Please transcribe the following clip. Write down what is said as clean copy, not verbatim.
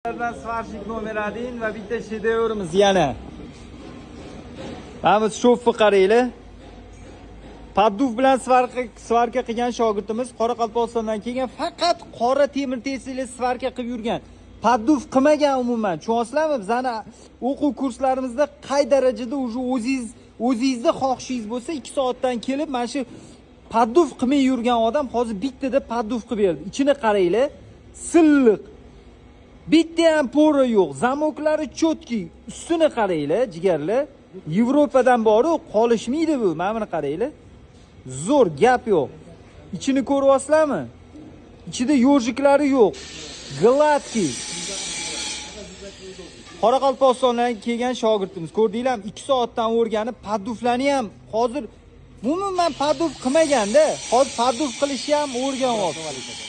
Сварщик номер 1 va bitta shedevrimiz yana. Mana bu shofni qaranglar. Поддув bilan сварка qilgan shogirdimiz Qoraqalpog'istondan kelgan, faqat qora temir tesili сварка qilib yurgan. Поддув qilmagan umuman. Tushunyapsizlarmi? Bizani o'quv kurslarimizda qay darajada уже o'zingizni xohishingiz bo'lsa 2 soatdan kelib mana shu поддув qilmay yurgan odam hozir bittada поддув qilib berdi. Ichini qaranglar. Silliq. Bitta ham пора yo'q. Замок lari чёткий. Ustini qaranglar, jigarlar. Yevropadan boru qolishmaydi bu. Mana buni qaranglar. Zo'r, gap yo'q. Ichini ko'ryapsizlarmi? Ichida ёжик lari yo'q. Гладкий. Qoraqalpog'istondan kelgan shogirdimiz, ko'rdinglarmi? 2 soatdan o'rganib, поддув larni ham hozir umuman поддув qilmaganda, hozir поддув qilishni ham o'rganyapti.